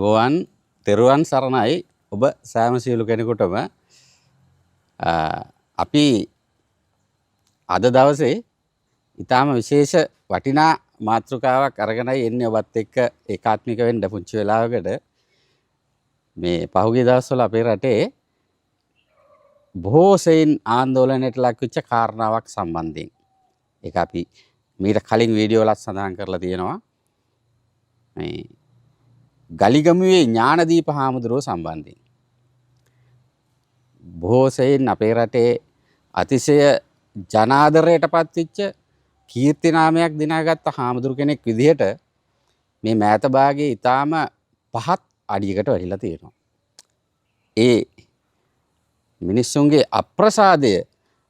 ආයුබෝවන්, තෙරුවන් සරණයි ඔබ සෑම සියලු කෙනෙකුටම. අපි අද දවසේ ඊටාම විශේෂ වටිනා මාතෘකාවක් අරගෙනයි එන්නේ ඔබත් එක්ක ඒකාත්මික වෙන්න පුංචි වෙලාවකට. මේ පහුගිය දවස්වල අපේ රටේ බොහෝ සෙයින් ආందోලනයට ලක්වෙච්ච කාරණාවක් සම්බන්ධයෙන්. ඒක අපි මීට කලින් වීඩියෝ වලත් සඳහන් කරලා තියෙනවා. මේ ගලිගමුවේ ඥානදීප හාමුදුරුවෝ සම්බන්ධයෙන්. බොහෝ සෙයින් අපේ රටේ අතිශය ජනාදරයට පත්වෙච්ච කීර්ති නාමයක් දිනාගත්ත හාමුදුරු කෙනෙක් විදිහට මේ මෑත භාගයේ ඊටාම පහත් අඩියකට වැටිලා තියෙනවා. ඒ මිනිස්සුන්ගේ අප්‍රසාදය,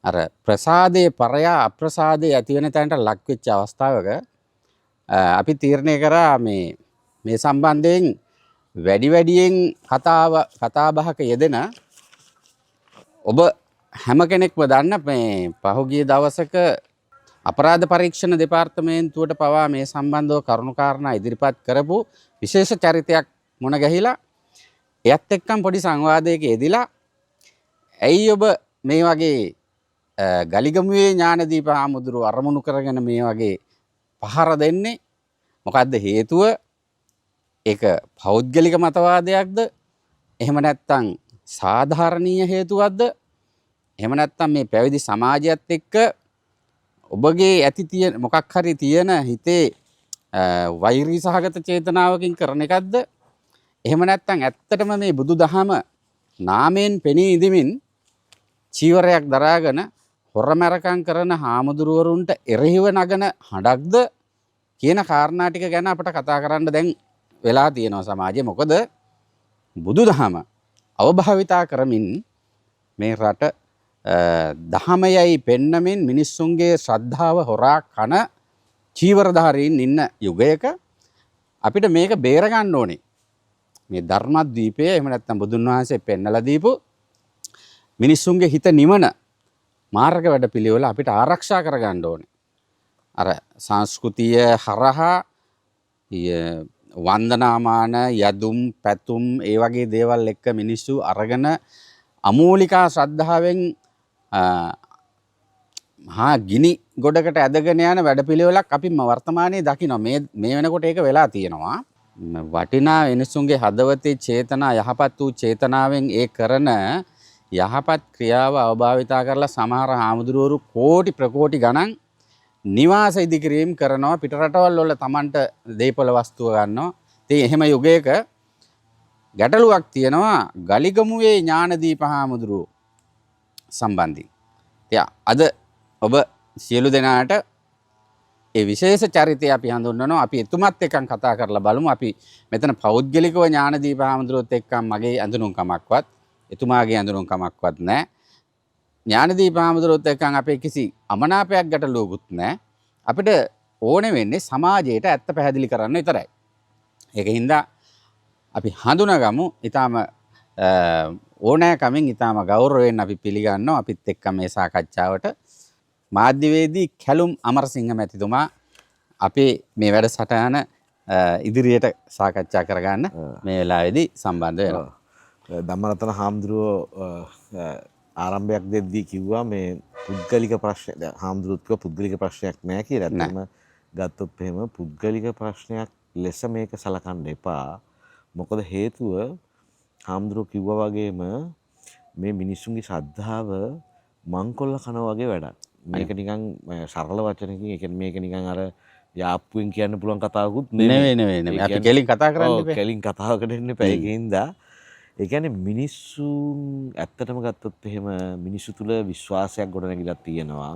අර ප්‍රසාදයේ පරයා අප්‍රසාදය ඇති වෙන තැනට ලක් වෙච්ච අවස්ථාවක අපි තීරණය කරා මේ මේ සම්බන්ධයෙන් වැඩි වැඩියෙන් කතා බහක යෙදෙන ඔබ හැම කෙනෙක්ම දන්න මේ පහුගිය දවසක අපරාධ පරීක්ෂණ දෙපාර්තමේන්තුවට පවා මේ සම්බන්ධව කරුණු කාරණා ඉදිරිපත් කරපු විශේෂ චරිතයක් මුණ ගැහිලා එයත් එක්කම පොඩි සංවාදයක යෙදිලා ඇයි ඔබ මේ වගේ ගලිගමුවේ ඥානදීප හාමුදුරුවෝ අරමුණු කරගෙන මේ වගේ පහර දෙන්නේ, මොකද්ද හේතුව? ඒක පෞද්ගලික මතවාදයක්ද, එහෙම නැත්නම් සාධාරණීය හේතුවක්ද, එහෙම නැත්නම් මේ පැවිදි සමාජයත් එක්ක ඔබගේ ඇති තියෙන මොකක් හරි තියෙන හිතේ වෛරී සහගත චේතනාවකින් කරන එකක්ද, එහෙම නැත්නම් ඇත්තටම මේ බුදුදහම නාමයෙන් පෙනී ඉඳිමින් චීවරයක් දරාගෙන හොරමැරකම් කරන හාමුදුරුවරුන්ට එරෙහිව නගන හඬක්ද කියන කාරණා ටික ගැන අපට කතා කරන්න දැන් වෙලා තියෙනවා සමාජයේ. මොකද බුදුදහම අවභාවිතා කරමින් මේ රට දහමයයි පෙන්නමින් මිනිස්සුන්ගේ ශ්‍රද්ධාව හොරා කන චීවරධාරීන් ඉන්න යුගයක අපිට මේක බේර ගන්න ඕනේ. මේ ධර්මද්වීපය එහෙම නැත්නම් බුදුන් වහන්සේ පෙන්නලා දීපු මිනිස්සුන්ගේ හිත නිවන මාර්ග වැඩපිළිවෙල අපිට ආරක්ෂා කරගන්න ඕනේ. අර සංස්කෘතිය හරහා වන්දනාමාන යදුම් පැතුම් ඒ වගේ දේවල් එක්ක මිනිස්සු අරගෙන අමූලිකා ශ්‍රද්ධාවෙන් මහා ගිනි ගොඩකට ඇදගෙන යන වැඩපිළිවෙලක් අපි වර්තමානයේ දකිනවා. මේ මේ වෙනකොට ඒක වෙලා තියෙනවා. වටිනා මිනිස්සුන්ගේ හදවතේ චේතනා යහපත් වූ චේතනාවෙන් ඒ කරන යහපත් ක්‍රියාව අවභාවිතා කරලා සමහර හාමුදුරුවරු කෝටි ප්‍රකෝටි ගණන් නිවාස ඉදිකිරීම් කරනවා, පිට රටවල් වල තමන්ට දේපොළ වස්තුව ගන්නවා. ඉතින් එහෙම යුගයක ගැටලුවක් තියෙනවා ගලිගමුවේ ඥානදීප හාමුදුරුවෝ සම්බන්ධයෙන්. ඉතින් අද ඔබ සියලු දෙනාට ඒ විශේෂ චරිතය අපි හඳුන්වනවා. අපි එතුමත් එක්කන් කතා කරලා බලමු. අපි මෙතන පෞද්ගලිකව ඥානදීප හාමුදුරුවොත් එක්කන් මගේ ඇඳුනුම්කමක්වත් එතුමාගේ ඇඳුනුම්කමක්වත් නැහැ. ඥානදීප හාමුදුරුවොත් එක්කන් අපේ කිසි අමනාපයක් ගැටලුවකුත් නැහැ. අපිට ඕනේ වෙන්නේ සමාජයට ඇත්ත පැහැදිලි කරන්න විතරයි. ඒක හින්දා අපි හඳුනාගමු. ඊටාම ඕනෑකමින් ඊටාම ගෞරවයෙන් අපි පිළිගන්නවා අපිත් එක්ක මේ සාකච්ඡාවට මාධ්‍යවේදී කැලුම් අමරසිංහ මැතිතුමා අපේ මේ වැඩසටහන ඉදිරියට සාකච්ඡා කරගන්න මේ වෙලාවේදී සම්බන්ධ වෙනවා. ධම්මරතන හාමුදුරුවෝ ආරම්භයක් දෙද්දී කිව්වා මේ පුද්ගලික ප්‍රශ්න, දැන් හාමුදුරුවොත් කිව්වා පුද්ගලික ප්‍රශ්නයක් නෑ කියලා. ඇත්තටම ගත්තොත් එහෙම පුද්ගලික ප්‍රශ්නයක් ලෙස මේක සලකන්න එපා. මොකද හේතුව හාමුදුරුවෝ කිව්වා වගේම මේ මිනිස්සුන්ගේ ශ්‍රද්ධාව මංකොල්ල කන වගේ වැඩක්. මේක නිකන් සරල වචනකින්, ඒ කියන්නේ මේක නිකන් අර යාප්පුවෙන් කියන්න පුළුවන් කතාවකුත් නෙමෙයි. නෙමෙයි, නෙමෙයි. අපි කෙලින් කතා කරන්න එපා. කෙලින් කතාවකට එන්න එපා. ඒක හින්දා ඒ කියන්නේ මිනිස්සුන් ඇත්තටම ගත්තොත් එහෙම මිනිස්සු තුල විශ්වාසයක් ගොඩනැගිලා තියෙනවා.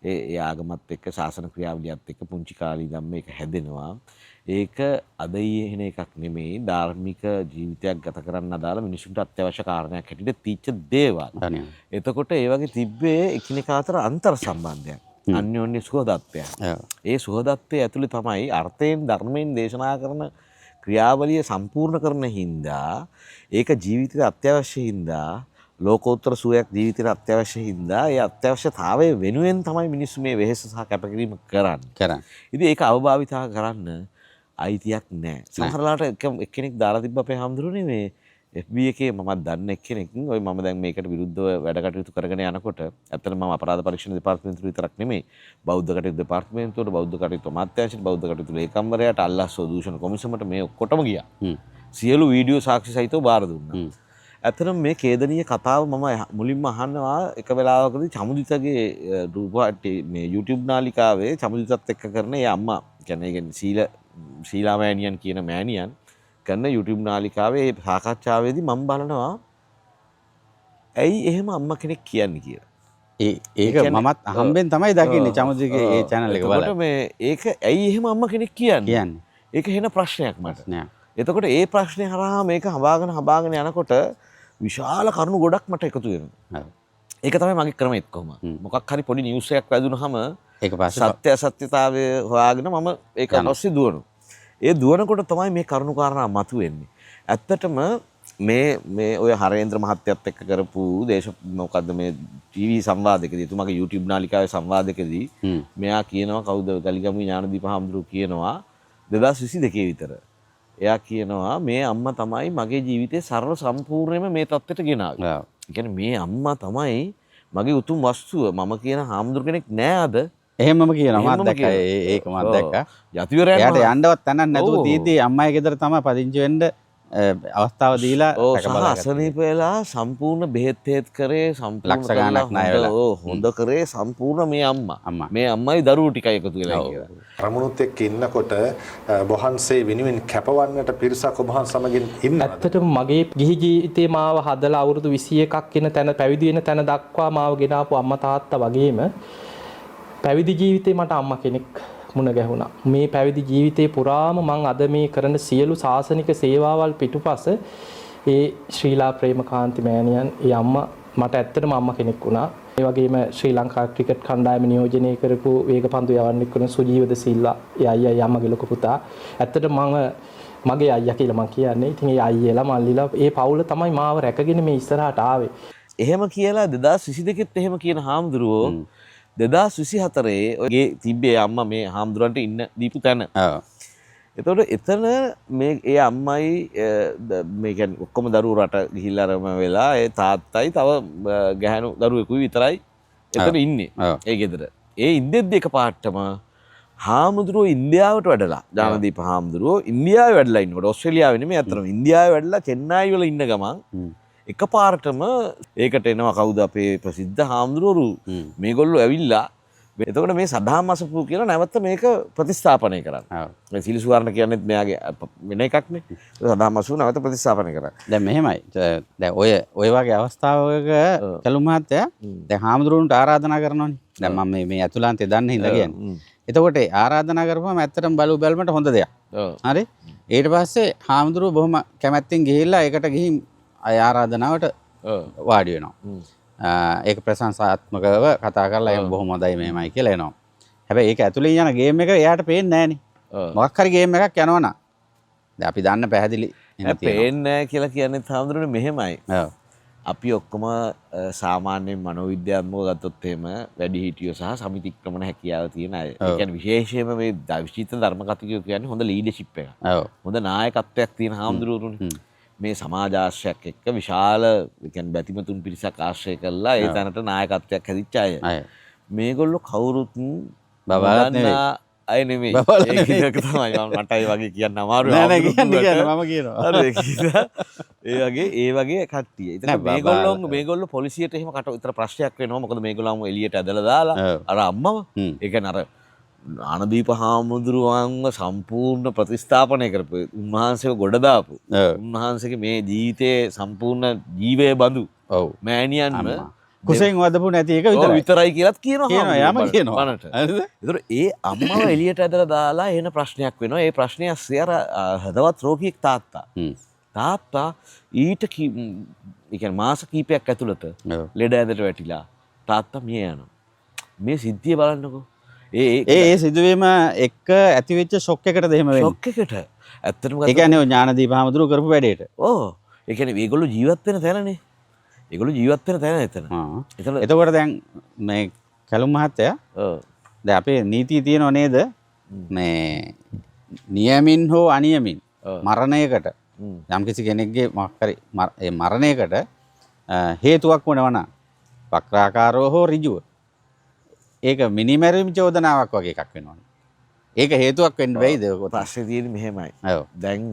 ඒ ඒ ආගමත් එක්ක ශාසන ක්‍රියාවලියත් එක්ක පුංචි කාලේ ඉඳන්ම මේක හැදෙනවා. ඒක අද ඊයේ එන එකක් නෙමෙයි. ධාර්මික ජීවිතයක් ගත කරන්න අදාළ මිනිසුන්ට අත්‍යවශ්‍ය කාරණයක් හැටියට තීච්ච දේවල්. එතකොට ඒ වගේ තිබ්බේ එකිනෙකා අතර අන්තර් සම්බන්ධයක්. අන්‍යෝන්‍ය සුහදත්වයක්. ඒ සුහදත්වයේ ඇතුලේ තමයි අර්ථයෙන් ධර්මයෙන් දේශනා කරන ක්‍රියාවලිය සම්පූර්ණ කරන හින්දා, ඒක ජීවිතයට අත්‍යවශ්‍ය හින්දා, ලෝකෝත්තර සුවයක් ජීවිතයට අත්‍යවශ්‍ය හින්දා, ඒ අත්‍යවශ්‍යතාවය වෙනුවෙන් තමයි මිනිස්සු මේ වෙහෙස සහ කැපකිරීම කරන්නේ. ඉතින් ඒක අවභාවිතා කරන්න අයිතියක් නෑ. සමහර ලාට එක්කෙනෙක් දාලා තිබ්බ අපේ හාමුදුරුවනේ මේ FB එකේ මමත් දන්න එක්කෙනෙක් ඔය මම දැන් මේකට විරුද්ධව වැඩ කටයුතු කරගෙන යනකොට ඇත්තටම මම අපරාධ පරීක්ෂණ දෙපාර්තමේන්තුව විතරක් නෙමෙයි බෞද්ධ කටයුතු දෙපාර්තමේන්තුවට, බෞද්ධ කටයුතු අමාත්‍යාංශයට, බෞද්ධ කටයුතු ලේකම්වරයාට, අල්ලස් දූෂණ කොමිසමට මේ ඔක්කොටම ගියා. සියලු වීඩියෝ සාක්ෂි සහිතව බාර දුන්නා. ඇත්තටම මේ ඛේදනීය කතාව මම මුලින්ම අහනවා එක වෙලාවකදී චමුදිතගේ රූප මේ YouTube නාලිකාවේ චමුදිතත් එක්ක කරන ඒ අම්මා කියන්නේ සීලා මෑණියන් කියන මෑණියන් කරන YouTube නාලිකාවේ ඒ සාකච්ඡාවේදී මම බලනවා ඇයි එහෙම අම්මා කෙනෙක් කියන්නේ කියලා. ඒක මමත් අහම්බෙන් තමයි දකින්නේ චමුදිතගේ ඒ channel එක බලලා. එතකොට මේ ඒක ඇයි එහෙම අම්මා කෙනෙක් කියන්නේ? ඒක වෙන ප්‍රශ්නයක් මට. එතකොට ඒ ප්‍රශ්නේ හරහා මේක හඹාගෙන යනකොට විශාල කරුණු ගොඩක් මට එකතු වෙනවා. ඒක තමයි මගේ ක්‍රමෙත් කොහොම. මොකක් හරි පොඩි නිවුස් එකක් වැදුනහම ඒක පස්සේ සත්‍ය අසත්‍යතාවය හොයාගෙන මම ඒක පස්සේ දුවනවා. ඒ දුවනකොට තමයි මේ කරුණු කාරණා මතුවෙන්නේ. ඇත්තටම මේ මේ ඔය හරේන්ද්‍ර මහත්තයත් එක්ක කරපු දේශ මොකද්ද මේ ටීවී සංවාදයකදී එතුමාගේ YouTube නාලිකාවේ සංවාදයකදී මෙයා කියනවා කවුද ගලිගමු ඥානදීප හාමුදුරුවෝ කියනවා 2022 විතර. එයා කියනවා මේ අම්මා තමයි මගේ ජීවිතේ සරල සම්පූර්ණයෙන්ම මේ තත්ත්වයට ගෙනාවේ. ඒ කියන්නේ මේ අම්මා තමයි මගේ උතුම් වස්තුව. මම කියන හාමුදුරු කෙනෙක් නෑ අද. එහෙමම කියනවා මම දැක්කා. ඒක මම දැක්කා. යතිවරයන් එයාට යන්නවත් තැනක් නැතුව තීදී අම්මයි ගෙදර තමයි පදිංචි වෙන්න අවස්ථාව දීලා සහ අසනීප වෙලා සම්පූර්ණ බෙහෙත් හේත් කරේ සම්පූර්ණ ලක්ෂ ගාණක් ණය වෙලා හොඳ කරේ සම්පූර්ණ මේ අම්මා. මේ අම්මයි දරුවෝ ටිකයි එකතු වෙලා කියලා. රමුණුත් එක්ක ඉන්නකොට වහන්සේ වෙනුවෙන් කැපවන්නට පිරිසක් ඔබ වහන්සේ සමගින් ඉන්නවද? ඇත්තටම මගේ ගිහි ජීවිතේ මාව හදලා අවුරුදු 21ක් වෙන තැන පැවිදි වෙන තැන දක්වා මාව ගෙනාපු අම්මා තාත්තා වගේම පැවිදි ජීවිතේ මට අම්මා කෙනෙක් මුණ ගැහුණා. මේ පැවිදි ජීවිතේ පුරාම මං අද මේ කරන සියලු සාසනික සේවාවල් පිටුපස ඒ ශ්‍රීලා ප්‍රේමකාන්ති මෑණියන් ඒ අම්මා මට ඇත්තටම අම්මා කෙනෙක් වුණා. ඒ වගේම ශ්‍රී ලංකා ක්‍රිකට් කණ්ඩායම නියෝජනය කරපු වේගපන්දු යවන්නෙක් වුණ සුජීවද සිල්වා ඒ අයියා අම්මගේ ලොකු පුතා. ඇත්තටම මම මගේ අයියා කියලා මං කියන්නේ. ඉතින් ඒ අයියලා මල්ලිලා ඒ පවුල තමයි මාව රැකගෙන මේ ඉස්සරහට ආවේ. එහෙම කියලා 2022 එහෙම කියන හාමුදුරුවෝ 2024 ඔය ගේ තිබ්බේ අම්මා මේ හාමුදුරන්ට ඉන්න දීපු තැන. එතකොට එතන මේ ඒ අම්මයි මේ කියන්නේ ඔක්කොම දරුවෝ රට ගිහිල්ලා අරම වෙලා ඒ තාත්තයි තව ගැහැණු දරුවෙකුයි විතරයි එතන ඉන්නේ ඒ ගෙදර. ඒ ඉන්දෙද්දි එකපාරටම හාමුදුරුවෝ ඉන්දියාවට වැඩලා ඥානදීප හාමුදුරුවෝ ඉන්දියාවේ වැඩලා ඉන්නකොට ඕස්ට්‍රේලියාවේ නෙමෙයි අතරම ඉන්දියාවේ වැඩලා චෙන්නයි වල ඉන්න ගමන් එකපාරටම ඒකට එනවා කවුද අපේ ප්‍රසිද්ධ හාමුදුරුවරු මේගොල්ලෝ ඇවිල්ලා එතකොට මේ සදාම් අසපු කියලා නැවත මේක ප්‍රතිස්ථාපනය කරන්න. මේ සිලිසුවර්ණ කියන්නේත් මෙයාගේ වෙන එකක් නේ. සදාම් අසපු නැවත ප්‍රතිස්ථාපනය කරන්න. දැන් මෙහෙමයි. දැන් ඔය වගේ අවස්ථාවක කැලුම් මහත්තයා දැන් හාමුදුරුවන්ට ආරාධනා කරනවනේ. දැන් මම මේ ඇතුළාන්තය දන්න හින්දා කියන්නේ. එතකොට ආරාධනා කරපුවම ඇත්තටම බලු බැලමට හොඳ දෙයක්. හරි. ඊට පස්සේ හාමුදුරුවෝ බොහොම කැමැත්තෙන් ගිහිල්ලා ඒකට ගිහින් අය ආරාධනාවට වාඩි වෙනවා. ඒක ප්‍රශංසාත්මකව කතා කරලා එහෙම බොහොම හොඳයි මෙහෙමයි කියලා එනවා. හැබැයි ඒක ඇතුලේ යන ගේම් එක එයාට පේන්නේ නැහනේ. මොකක් හරි ගේම් එකක් යනවා නම්. දැන් අපි දන්න පැහැදිලි නෑ පේන්නේ නැහැ කියලා කියන්නේ හාමුදුරනේ මෙහෙමයි. අපි ඔක්කොම සාමාන්‍යයෙන් මනෝවිද්‍යාත්මකව ගත්තොත් එහෙම වැඩිහිටියෝ සහ සමිතික්‍රමණ හැකියාව තියෙන අය. ඒ කියන්නේ විශේෂයෙන්ම මේ විචිත්‍ර ධර්ම කතිකයෝ කියන්නේ හොඳ ලීඩර්ෂිප් එකක්. හොඳ නායකත්වයක් තියෙන හාමුදුරුවරුනේ. මේ සමාජ ආශ්‍රයක් එක්ක විශාල ඒ කියන්නේ බැතිමතුන් පිරිසක් ආශ්‍රය කරලා ඒ තැනට නායකත්වයක් හැදිච්ච අය. මේගොල්ලෝ කවුරුත් බබාලත් නෙවෙයි. අය නෙමෙයි. ඒක තමයි මම මට ඒ වගේ කියන්න අමාරුයි. නෑ නෑ කියන්න කියන්න මම කියනවා. හරි ඒ වගේ ඒ වගේ කට්ටිය. ඉතින් මේගොල්ලෝ පොලිසියට එහෙම කට විතර ප්‍රශ්නයක් වෙනවා. මොකද මේගොල්ලෝම එළියට ඇදලා දාලා අර අම්මව ඒ කියන්නේ අර ඥානදීප හාමුදුරුවන්ව සම්පූර්ණ ප්‍රතිස්ථාපනය කරපු උන්වහන්සේව ගොඩ දාපු උන්වහන්සේගේ මේ ජීවිතයේ සම්පූර්ණ ජීවය බඳු මෑණියන්ම කුසෙන් වදපු නැති එක විතරයි විතරයි කියලාත් කියනවා කියනවා යාම කියනවා බණට. හරිද? ඒතර ඒ අම්මව එළියට ඇදලා දාලා එන ප්‍රශ්නයක් වෙනවා. ඒ ප්‍රශ්නය ඇස්සේ අර හදවත් රෝගියෙක් තාත්තා. තාත්තා ඊට ඒ කියන්නේ මාස කීපයක් ඇතුළත ලෙඩ ඇඳට වැටිලා තාත්තා මිය යනවා. මේ සිද්ධිය බලන්නකෝ. ඒ ඒ සිදුවීම එක්ක ඇතිවෙච්ච ෂොක් එකටද එහෙම වෙන්නේ? ෂොක් එකට. ඇත්තටම ඒ කියන්නේ ඔය ඥානදීප හාමුදුරුවෝ කරපු වැඩේට. ඔව්. ඒ කියන්නේ මේගොල්ලෝ ජීවත් වෙන තැනනේ. ඒගොල්ලෝ ජීවත් වෙන තැන එතන. එතන එතකොට දැන් මේ කැලුම් මහත්තයා ඔව් දැන් අපේ නීතිය තියෙනව නේද? මේ නියමින් හෝ අනියමින් මරණයකට යම්කිසි කෙනෙක්ගේ මොකක් හරි ඒ මරණයකට හේතුවක් වෙනවා නම් වක්‍රාකාරව හෝ ඍජුව ඒක මිනිමැරීම් චෝදනාවක් වගේ එකක් වෙනවනේ. ඒක හේතුවක් වෙන්න බැයිද? ප්‍රශ්නේ තියෙන්නේ මෙහෙමයි. ඔව්. දැන්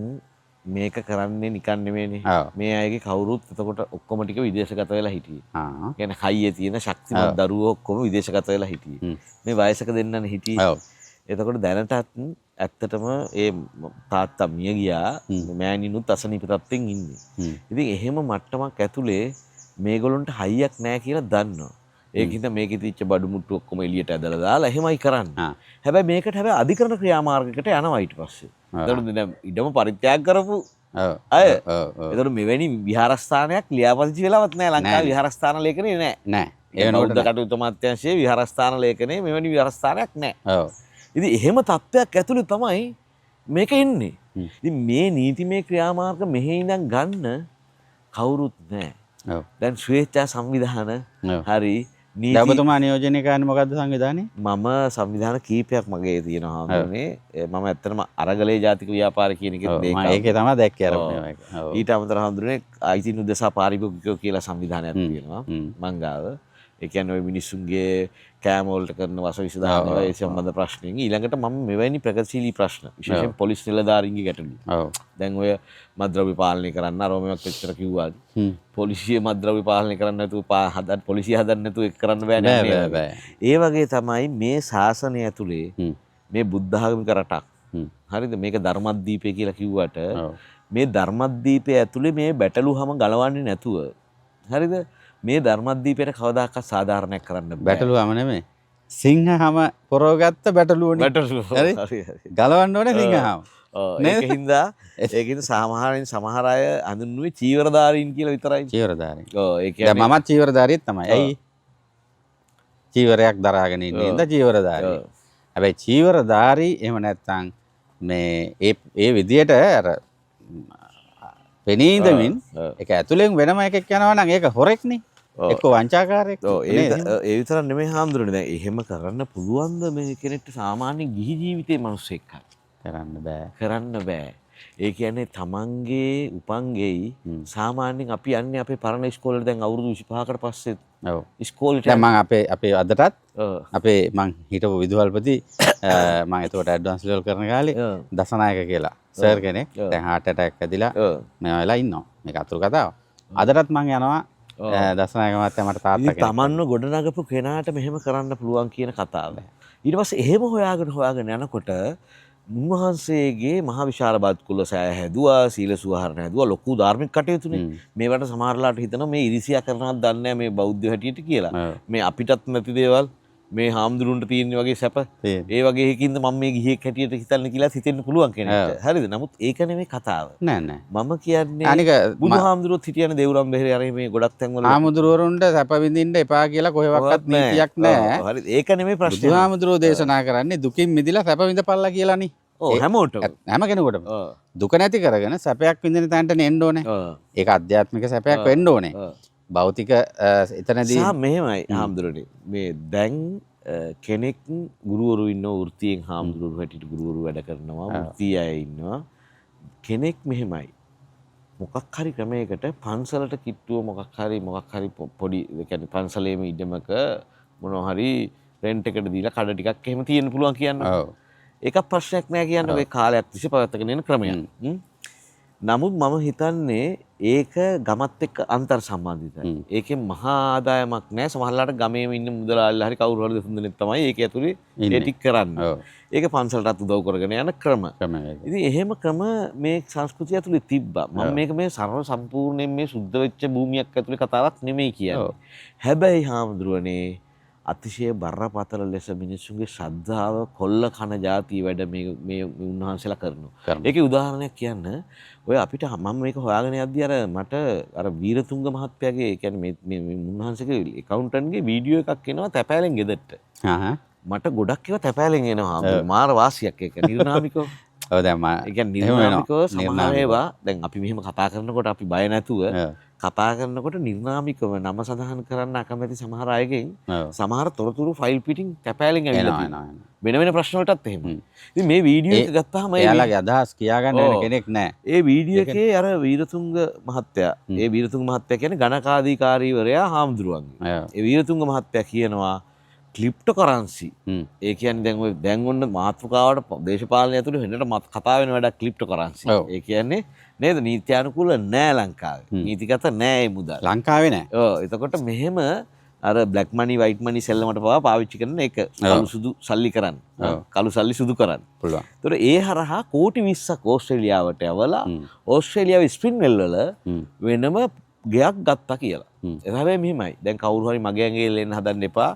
මේක කරන්නේ නිකන් නෙමෙයිනේ. මේ අයගේ කවුරුත් එතකොට ඔක්කොම ටික විදේශගත වෙලා හිටියේ. ආ. කියන්නේ හයියේ තියෙන ශක්තිමත් දරුවෝ ඔක්කොම විදේශගත වෙලා හිටියේ. මේ වයසක දෙන්නනේ හිටියේ. ඔව්. එතකොට දැනටත් ඇත්තටම ඒ තාත්තා මිය ගියා, මෑණිනුත් අසනීප තත්ත්වෙන් ඉන්නේ. ඉතින් එහෙම මට්ටමක් ඇතුලේ මේගොල්ලන්ට හයියක් නෑ කියලා දන්නවා. ඒකින්ද මේකේ තිච්ච බඩු මුට්ටු ඔක්කොම එළියට ඇදලා දාලා එහෙමයි කරන්නේ. හැබැයි මේකට හැබැයි අධිකරණ ක්‍රියාමාර්ගයකට යනවා ඊට පස්සේ. එතකොට දැන් ඉඩම පරිත්‍යාග කරපු අය. එතකොට මෙවැනි විහාරස්ථානයක් ලියාපදිංචි වෙලාවත් නෑ. ලංකාවේ විහාරස්ථාන ලේඛනේ නෑ. නෑ. ඒ වෙනකොට බෞද්ධ කටයුතු අමාත්‍යාංශයේ විහාරස්ථාන ලේඛනේ මෙවැනි විහාරස්ථානයක් නෑ. ඔව්. ඉතින් එහෙම තත්ත්වයක් ඇතුළේ තමයි මේක එන්නේ. ඉතින් මේ නීතිමය ක්‍රියාමාර්ග මෙහි ඉඳන් ගන්න කවුරුත් නෑ. ඔව්. දැන් ස්වේච්ඡා සංවිධාන හරි නීති. දැන් ඔබතුමා නියෝජනය කරන්නේ මොකද්ද සංවිධානයේ? මම සංවිධාන කීපයක් මගේ තියෙනවා හඳුනන්නේ. මම ඇත්තටම අරගලේ ජාතික ව්‍යාපාර කියන එකෙත් මේක. මම ඒකේ තමයි දැක්කේ අර මේක. ඔව්. ඊට අමතරව හඳුනන්නේ අයිතින් උදෙසා පාරිභෝගිකයෝ කියලා සංවිධානයක් තියෙනවා මං ගාව. ඒ කියන්නේ ඔය මිනිස්සුන්ගේ කෑම වලට කරන වස විස දාන ඒවා ඒ සම්බන්ධ ප්‍රශ්නෙන්. ඊළඟට මම මෙවැනි ප්‍රගතිශීලී ප්‍රශ්න විශේෂයෙන් පොලිස් නිලධාරීන්ගේ ගැටලු. ඔව්. දැන් ඔය මත්ද්‍රව්‍ය පාලනය කරන්න අර මේවත් එච්චර කිව්වා. පොලිසිය මත්ද්‍රව්‍ය පාලනය කරන්න නැතුව හදන්න පොලිසිය හදන්න නැතුව ඒක කරන්න බෑ නෑ බෑ. ඒ වගේ තමයි මේ ශාසනය ඇතුලේ මේ බුද්ධ ආගමික රටක්. හරිද? මේක ධර්මද්වීපය කියලා කිව්වට මේ ධර්මද්වීපය ඇතුලේ මේ බැටළුවම ගලවන්නේ නැතුව හරිද? මේ ධර්මද්වීපයට කවදාකවත් සාධාරණයක් කරන්න බෑ. බැටළුවම නෙමෙයි. සිංහහම පොරවගත්ත බැටළුවනේ. බැටළුව. හරි. ගලවන්න ඕනේ සිංහහම. ඔව්. ඒකින්ද සාමාන්‍යයෙන් සමහර අය හඳුන්වුවේ චීවරධාරීන් කියලා විතරයි. චීවරධාරීන්. ඔව්. ඒ කියන්නේ දැන් මමත් චීවරධාරියෙක් තමයි. ඇයි? චීවරයක් දරාගෙන ඉන්නේ හින්දා චීවරධාරී. හැබැයි චීවරධාරී එහෙම නැත්නම් මේ ඒ ඒ විදියට අර පෙනී ඉඳමින් ඒක ඇතුලෙන් වෙනම එකෙක් යනවා නම් ඒක හොරෙක්නේ. එක්ක වංචාකාරයෙක්. ඔව්. ඒ විතරක් නෙමෙයි හාමුදුරනේ. දැන් එහෙම කරන්න පුළුවන්ද මේ කෙනෙක්ට සාමාන්‍ය ගිහි ජීවිතේ මිනිස්සෙක් හරි? කරන්න බෑ. කරන්න බෑ. ඒ කියන්නේ තමන්ගේ උපන්ගෙයි සාමාන්‍යයෙන් අපි යන්නේ අපේ පරණ ඉස්කෝලේට දැන් අවුරුදු 25කට පස්සේ. ඔව්. ඉස්කෝලේට දැන් මං අපේ අපේ අදටත් අපේ මං හිටපු විදුහල්පති මං එතකොට ඇඩ්වාන්ස් ලෙවල් කරන කාලේ දසනායක කියලා සර් කෙනෙක් දැන් හાર્ට් ඇටැක් ඇදිලා මේ වෙලා ඉන්නවා. මේක අතුරු කතාව. අදටත් මං යනවා දසනායක මහත්තයා මට තාත්තා කෙනෙක්. තමන්ව ගොඩනගපු කෙනාට මෙහෙම කරන්න පුළුවන් කියන කතාව. ඊට පස්සේ එහෙම හොයාගෙන යනකොට උන්වහන්සේගේ මහ විශාල බත් කුල සෑය හැදුවා, සීල සුවහරණ හැදුවා, ලොකු ධාර්මික කටයුතුනේ. මේවට සමහරලාට හිතනවා මේ ඉරිසියා කරනවත් දන්නේ නැහැ මේ බෞද්ධ හැටියට කියලා. මේ අපිටත් නැති දේවල් මේ හාමුදුරුන්ට තියෙන වගේ සැප ඒ වගේ එකකින්ද මම මේ ගිහියෙක් හැටියට හිතන්නේ කියලා හිතෙන්න පුළුවන් කෙනෙක්ට. හරිද? නමුත් ඒක නෙමෙයි කතාව. නෑ නෑ. මම කියන්නේ අනික බුදුහාමුදුරුවොත් හිටියනේ දේවුරම් බෙහෙරේ අර මේ ගොඩක් තැන්වල හාමුදුරුවරුන්ට සැප විඳින්න එපා කියලා කොහෙවත් නීතියක් නෑ. හරිද? ඒක නෙමෙයි ප්‍රශ්නේ. බුදුහාමුදුරුවෝ දේශනා කරන්නේ දුකින් මිදිලා සැප විඳපල්ලා කියලානේ. ඔව් හැමෝටම. හැම කෙනෙකුටම. දුක නැති කරගෙන සැපයක් විඳින තැනට එන්න ඕනේ. ඒක ආධ්‍යාත්මික සැපයක් වෙන්න ඕනේ. භෞතික එතනදී සහ මෙහෙමයි හාමුදුරනේ. මේ දැන් කෙනෙක් ගුරුවරු ඉන්නවා වෘත්තියෙන් හාමුදුරුවරු හැටියට ගුරුවරු වැඩ කරනවා වෘත්තීය අය ඉන්නවා. කෙනෙක් මෙහෙමයි මොකක් හරි ක්‍රමයකට පන්සලට කිට්ටුව මොකක් හරි පොඩි ඒ කියන්නේ පන්සලේම ඉඩමක මොනවා හරි රෙන්ට් එකට දීලා කඩ ටිකක් එහෙම තියෙන්න පුළුවන් කියන්නේ. ඔව්. ඒකක් ප්‍රශ්නයක් නෑ කියන්නේ ඔය කාලයක් තිස්සේ පවත්වාගෙන යන ක්‍රමයක්. නමුත් මම හිතන්නේ ඒක ගමත් එක්ක අන්තර් සම්බන්ධිතයි. ඒකෙන් මහා ආදායමක් නෑ. සමහරලාට ගමේම ඉන්න මුදලාලිලා හරි කවුරු හරි දෙතුන් දෙනෙක් තමයි ඒක ඇතුලේ ඒ ටික කරන්නේ. ඒක පන්සලටත් උදව් කරගෙන යන ක්‍රම. ඉතින් එහෙම ක්‍රම මේ සංස්කෘතිය ඇතුලේ තිබ්බා. මම මේක මේ සරල සම්පූර්ණයෙන් මේ සුද්ධ වෙච්ච භූමියක් ඇතුලේ කතාවක් නෙමෙයි කියන්නේ. හැබැයි හාමුදුරුවනේ අතිශය බරපතල ලෙස මිනිස්සුන්ගේ ශ්‍රද්ධාව කොල්ල කන જાති වැඩ මේ මේ උන්වහන්සේලා කරනවා. ඒකේ උදාහරණයක් කියන්න ඔය අපිට මම මේක හොයාගෙන යද්දී අර මට අර වීරතුංග මහත්තයාගේ ඒ කියන්නේ මේ මේ උන්වහන්සේගේ ඇකවුන්ටන්ට්ගේ වීඩියෝ එකක් එනවා තැපෑලෙන් ගෙදරට. මට ගොඩක් ඒවා තැපෑලෙන් එනවා. මාර වාසියක් ඒක. නිර්නාමිකව. ඔව් දැන් මම ඒ කියන්නේ නිර්නාමිකව සමහර ඒවා දැන් අපි මෙහෙම කතා කරනකොට අපි බය නැතුව කතා කරනකොට නිර්නාමිකව නම සඳහන් කරන්න අකමැති සමහර අයගෙන් සමහර තොරතුරු ෆයිල් පිටින් කැපෑලෙන් ඇවිල්ලා තියෙනවා. වෙන වෙන ප්‍රශ්න වලටත් එහෙම. ඉතින් මේ වීඩියෝ එක ගත්තාම එයාලගේ අදහස් කියාගන්න වෙන කෙනෙක් නෑ. ඒ වීඩියෝ එකේ අර වීරතුංග මහත්තයා, ඒ වීරතුංග මහත්තයා කියන්නේ ගණකාධිකාරීවරයා හාමුදුරුවන්ගේ. ඒ වීරතුංග මහත්තයා කියනවා ක්‍රිප්ටෝ කරන්සි. ඒ කියන්නේ දැන් ඔය දැන් ඔන්න මාතෘකාවට දේශපාලනය ඇතුළේ වෙනට කතා වෙන වැඩක් ක්‍රිප්ටෝ කරන්සි. ඒ කියන්නේ නේද නීත්‍යානුකූල නෑ ලංකාවේ. නීතිගත නෑ ඒ මුදල්. ලංකාවේ නෑ. ඔව් එතකොට මෙහෙම අර බ්ලැක් මනි වයිට් මනි සෙල්ලමට පවා පාවිච්චි කරන එක කළු සුදු සල්ලි කරන්න. කළු සල්ලි සුදු කරන්න. පුළුවන්. ඒතකොට ඒ හරහා කෝටි 20ක් ඕස්ට්‍රේලියාවට යවලා ඕස්ට්‍රේලියාවේ ස්ප්‍රින්වෙල් වල වෙනම ගෙයක් ගත්තා කියලා. ඒ හැබැයි මෙහෙමයි. දැන් කවුරු හරි මගේ ඇඟේ එන්න හදන්න එපා.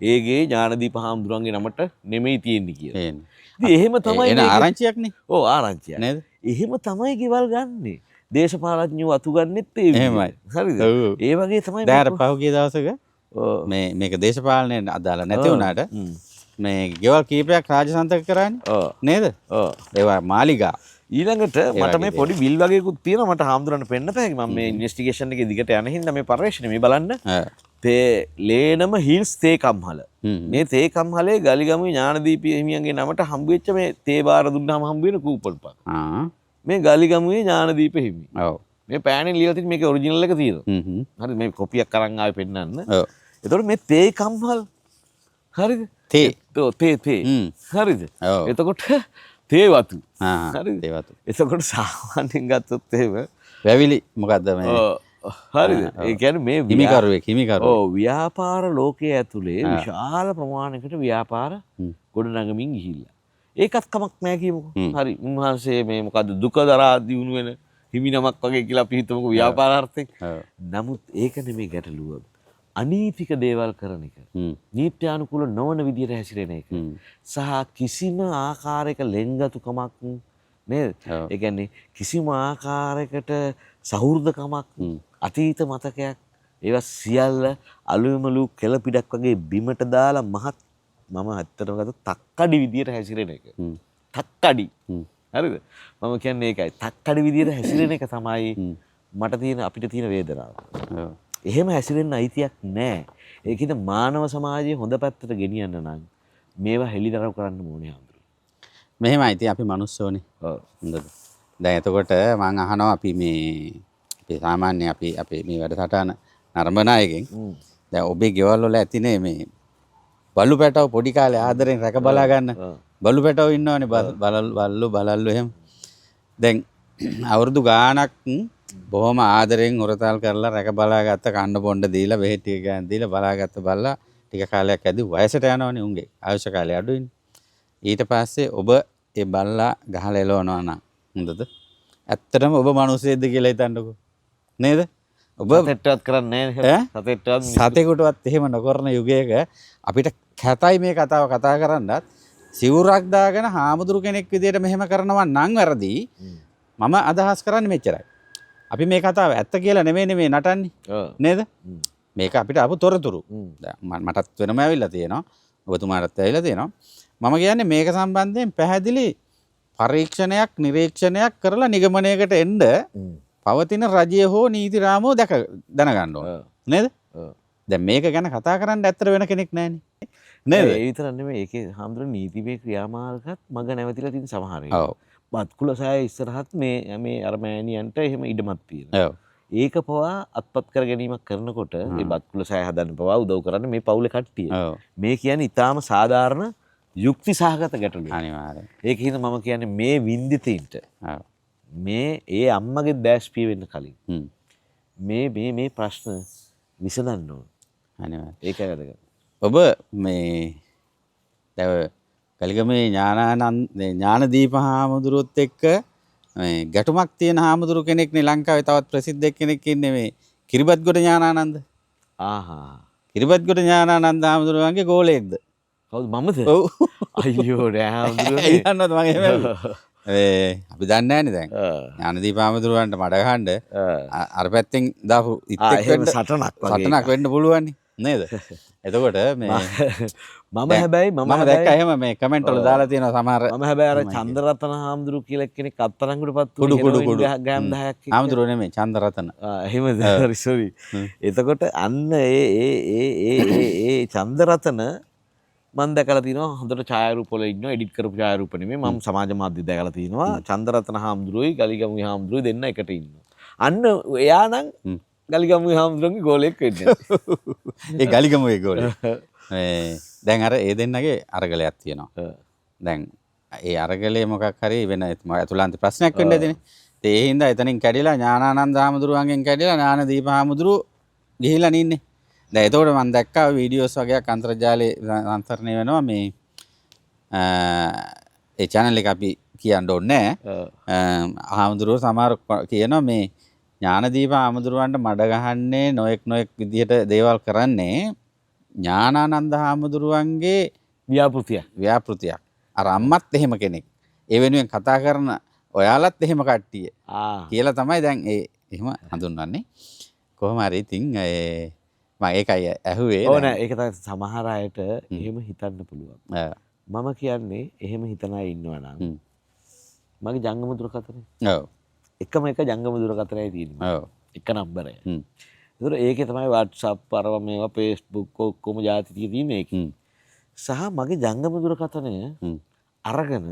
ඒ ගේ ඥානදීප හාමුදුරන්ගේ නමට නෙමෙයි තියෙන්නේ කියලා. ඉතින් එහෙම තමයි එන ආරංචියක්නේ. ඔව් ආරංචියක්. නේද? එහෙම තමයි ගෙවල් ගන්නෙ. දේශපාලඥයෝ අතු ගන්නෙත් ඒ එහෙමයි. හරිද? ඒ වගේ තමයි. දැන් අර පහුගිය දවසක මේ මේක දේශපාලනයෙන් අදාළ නැති වුණාට මේ ගෙවල් කීපයක් රාජසන්තක කරානේ. නේද? ඔව්. ඒවා මාලිගා. ඊළඟට මට මේ පොඩි බිල් වගේකුත් තියෙනවා මට හාමුදුරන්ට පෙන්නත හැකි. මම මේ ඉන්වෙස්ටිගේෂන් එකේ දිගට යන හින්දා මේ පර්යේෂණය මේ බලන්න. තේ ලේනම හිල්ස් තේ කම්හල. මේ තේ කම්හලේ ගලිගමුවේ ඥානදීප හිමියන්ගේ නමට හම්බ වෙච්ච මේ තේ බාර දුන්නාම හම්බ වෙන කූපන් පත. මේ ගලිගමුවේ ඥානදීප හිමි. ඔව්. මේ පෑනේ ලියලා තියෙන මේකේ ඔරිජිනල් එක තියෙනවා. හරි මේ කොපියක් අරන් ආවේ පෙන්නන්න. ඔව්. එතකොට මේ තේ කම්හල් හරිද? තේ. ඔව් තේ තේ. හරිද? එතකොට තේ වතු. හරිද? තේ වතු. එතකොට සාමාන්‍යයෙන් ගත්තොත් එහෙම වැවිලි මොකද්ද මේ? හරිද? ඒ කියන්නේ මේ හිමිකරුවෙක් හිමිකරුවෙක්. ඔව් ව්‍යාපාර ලෝකයේ ඇතුලේ විශාල ප්‍රමාණයකට ව්‍යාපාර ගොඩනගමින් ගිහිල්ලා. ඒකත් කමක් නෑ කියමුකෝ. හරි. උන්වහන්සේ මේ මොකද්ද දුක දරා දියුණු වෙන හිමි නමක් වගේ කියලා අපි හිතමුකෝ ව්‍යාපාර අර්ථයෙන්. නමුත් ඒක නෙමෙයි ගැටලුව. අනීතික දේවල් කරන එක. නීත්‍යානුකූල නොවන විදියට හැසිරෙන එක. සහ කිසිම ආකාරයක ලෙන්ගතුකමක් නේද? ඒ කියන්නේ කිසිම ආකාරයකට සහෘදකමක්, අතීත මතකයක් ඒවා සියල්ල අලුයමලු කෙළ පිටක් වගේ බිමට දාලා මහත් මම ඇත්තටම ගත්තොත් තක්කඩි විදියට හැසිරෙන එක. තක්කඩි. හරිද? මම කියන්නේ ඒකයි. තක්කඩි විදියට හැසිරෙන එක තමයි මට තියෙන අපිට තියෙන වේදනාව. එහෙම හැසිරෙන්න අයිතියක් නෑ. ඒකින්ද මානව සමාජයේ හොඳ පැත්තට ගෙනියන්න නම් මේවා හෙළිදරව් කරන්න ඕනේ හඳුරු. මෙහෙමයි ඉතින් අපි මිනිස්සුනේ. ඔව්. හොඳද? දැන් එතකොට මං අහනවා අපි මේ අපි සාමාන්‍ය අපි අපේ මේ වැඩසටහන නරඹන අයගෙන් දැන් ඔබේ ගෙවල් වල ඇතිනේ මේ බලු පැටව පොඩි කාලේ ආදරෙන් රැක බලා ගන්න බලු පැටව ඉන්නවනේ බලල්ලු බලල්ලු එහෙම. දැන් අවුරුදු ගාණක් බොහොම ආදරෙන් හොරතල් කරලා රැක බලාගත්ත කන්න බොන්න දීලා බෙහෙත් ටික ගන්න දීලා බලාගත්ත බල්ලා ටික කාලයක් ඇදී වයසට යනවනේ උන්ගේ ආයුෂ කාලය අඩුයිනේ. ඊට පස්සේ ඔබ ඒ බල්ලා ගහලා එලවනවා නම් හොඳද? ඇත්තටම ඔබ මිනිස්සෙක්ද කියලා හිතන්නකෝ. නේද? ඔබ සතෙක්ටවත් කරන්නේ නැහැ. සතෙක්ටවත් සතෙකුටවත් එහෙම නොකරන යුගයක අපිට කැතයි මේ කතාව කතා කරන්නත් සිවුරක් දාගෙන හාමුදුරු කෙනෙක් විදියට මෙහෙම කරනවා නම් වැරදි. මම අදහස් කරන්නේ මෙච්චරයි. අපි මේ කතාව ඇත්ත කියලා නෙමෙයි මේ නටන්නේ. නේද? මේක අපිට ආපු තොරතුරු. මටත් වෙනම ඇවිල්ලා තියෙනවා. ඔබතුමාටත් ඇවිල්ලා තියෙනවා. මම කියන්නේ මේක සම්බන්ධයෙන් පැහැදිලි පරීක්ෂණයක් නිරීක්ෂණයක් කරලා නිගමනයකට එන්න පවතින රජය හෝ නීති රාමුව දැක දැනගන්න ඕන. නේද? දැන් මේක ගැන කතා කරන්න ඇත්තට වෙන කෙනෙක් නැහැනේ. නේද? ඒ විතරක් නෙමෙයි ඒකේ හාමුදුරුවෝ නීතිමය ක්‍රියාමාර්ගත් මග නැවතිලා තියෙන සමහර ඒවා. ඔව්. බත්කුල සෑය ඉස්සරහත් මේ මේ අර මෑණියන්ට එහෙම ඉඩමක් තියෙනවා. ඔව්. ඒක පවා අත්පත් කර ගැනීමක් කරනකොට ඒ බත්කුල සෑය හදන්න පවා උදව් කරන්නේ මේ පවුලේ කට්ටිය. ඔව්. මේ කියන්නේ ඊටාම සාධාරණ යුක්ති සහගත ගැටලුවක්. අනිවාර්යයෙන්. ඒක හින්දා මම කියන්නේ මේ වින්දිතයින්ට ඔව්. මේ ඒ අම්මගේ දැස් පිය වෙන්න කලින් මේ මේ මේ ප්‍රශ්න විසඳන්න ඕන. අනිවාර්යයෙන්. ඒකයි වැදගත්. ඔබ මේ දැන් කලිගමේ ඥානදීප හාමුදුරුවොත් එක්ක මේ ගැටුමක් තියෙන හාමුදුරු කෙනෙක් නේ ලංකාවේ තවත් ප්‍රසිද්ධ කෙනෙක් ඉන්නේ මේ කිරිබත්ගොඩ ඥානානන්ද. ආහා. කිරිබත්ගොඩ ඥානානන්ද හාමුදුරුවන්ගේ ගෝලයෙක්ද? කවුද මමද? ඔව්. අයියෝ නෑ හාමුදුරුවනේ. ඇයි දන්නවද මං එහෙම ඇහුවේ? ඒ අපි දන්නේ නෑනේ දැන්. ඥානදීප හාමුදුරුවන්ට මඩ ගහන්න අර පැත්තෙන් දාපු ඉත්තෙක් වෙන්න සටනක් වගේ සටනක් වෙන්න පුළුවන්නේ. නේද? එතකොට මේ මම හැබැයි මම මම දැක්කා එහෙම මේ කමෙන්ට් වල දාලා තියෙනවා සමහර. මම හැබැයි අර චන්ද්‍රරතන හාමුදුරු කියලා කෙනෙක් අත්අඩංගුවට පත් කුඩු කුඩු කුඩු ග්‍රෑම් 10ක් එක්ක. හාමුදුරුවෝ නෙමෙයි, චන්ද්‍රරතන. එහෙමද? හරි, සෝරි. එතකොට අන්න ඒ ඒ ඒ ඒ ඒ ඒ චන්ද්‍රරතන මම දැකලා තිනවා හොඳට ඡායාරූප වල ඉන්නවා, එඩිට් කරපු ඡායාරූප නෙමෙයි, මම සමාජ මාධ්‍ය දැකලා තිනවා. චන්ද්‍රරතන හාමුදුරුවෝයි ගලිගමුයි හාමුදුරුවෝයි දෙන්න එකට ඉන්නවා. අන්න එයා නම් ගලිගමුයි හාමුදුරුවන්ගේ ගෝලෙක් වෙන්නේ. ඒ ගලිගමුවේ ගෝලෙක්. මේ දැන් අර ඒ දෙන්නගේ අරගලයක් තියෙනවා. දැන් ඒ අරගලේ මොකක් හරි වෙන ඇතුළාන්ත ප්‍රශ්නයක් වෙන්න ඇතිනේ. ඉතින් ඒ හින්දා එතනින් කැඩිලා ඥානානන්ද හාමුදුරුවන්ගෙන් කැඩිලා ඥානදීප හාමුදුරුවෝ ගිහිල්ලා නින්නේ. දැන් එතකොට මම දැක්කා වීඩියෝස් වගේක් අන්තර්ජාලයේ අන්තර්ණය වෙනවා මේ ඒ චැනල් එක අපි කියන්න ඕනේ නෑ. හාමුදුරුවෝ සමහර කියනවා මේ ඥානදීප හාමුදුරුවන්ට මඩ ගහන්නේ නොඑක් නොඑක් විදිහට දේවල් කරන්නේ ඥානානන්ද හාමුදුරුවන්ගේ ව්‍යාපෘතියක්. අර අම්මත් එහෙම කෙනෙක්. ඒ වෙනුවෙන් කතා කරන ඔයාලත් එහෙම කට්ටිය කියලා තමයි දැන් ඒ එහෙම හඳුන්වන්නේ. කොහොම හරි ඉතින් ඒ මම ඒකයි ඇහුවේ. ඔව් නෑ, ඒක තමයි සමහර අයට එහෙම හිතන්න පුළුවන්. මම කියන්නේ එහෙම හිතන අය ඉන්නවා නම් මගේ ජංගම දුරකථනේ. ඔව්. එකම එක ජංගම දුරකථනයි තියෙන්නේ. ඔව්. එක නම්බරය. ඒතර ඒකේ තමයි WhatsApp අරව මේවා Facebook ඔක්කොම ජාති ටික තියෙන්නේ ඒකේ. සහ මගේ ජංගම දුරකථනය අරගෙන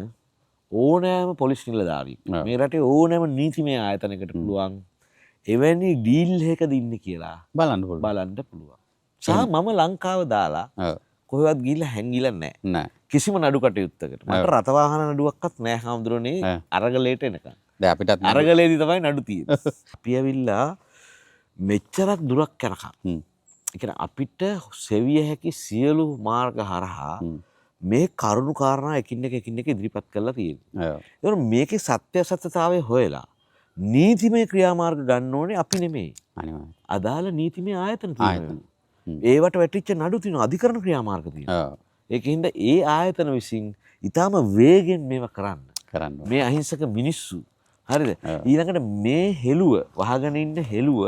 ඕනෑම පොලිස් නිලධාරියෙක් මේ රටේ ඕනෑම නීතිමය ආයතනයකට පුළුවන් එවැනි ඩීල් එකක ඉන්නේ කියලා බලන්න පුළුවන්. බලන්න පුළුවන්. සහ මම ලංකාව දාලා කොහෙවත් ගිහිල්ලා හැංගිලා නැහැ. නෑ. කිසිම නඩු කටයුත්තකට. මට රථවාහන නඩුවක්වත් නෑ හාමුදුරනේ අරගලයට එනකන්. දැන් අපිටත් අරගලේදී තමයි නඩු තියෙන්නේ. අපි ඇවිල්ලා මෙච්චරක් දුරක් යනකම්. ඒ කියන්නේ අපිට සෙවිය හැකි සියලු මාර්ග හරහා මේ කරුණු කාරණා එකින් එක එකින් එක ඉදිරිපත් කරලා තියෙනවා. ඒතකොට මේකේ සත්‍ය අසත්‍යතාවය හොයලා නීතිමය ක්‍රියාමාර්ග ගන්න ඕනේ අපි නෙමෙයි. අනිවාර්යයෙන්. අදාළ නීතිමය ආයතන තියෙනවා. ඒවට වැටිච්ච නඩු තියෙනවා, අධිකරණ ක්‍රියාමාර්ග තියෙනවා. ඒකින්ද ඒ ආයතන විසින් ඊටාම වේගෙන් මේවා කරන්න. මේ අහිංසක මිනිස්සු හරිද? ඊළඟට මේ හෙළුව වහගෙන ඉන්න හෙළුව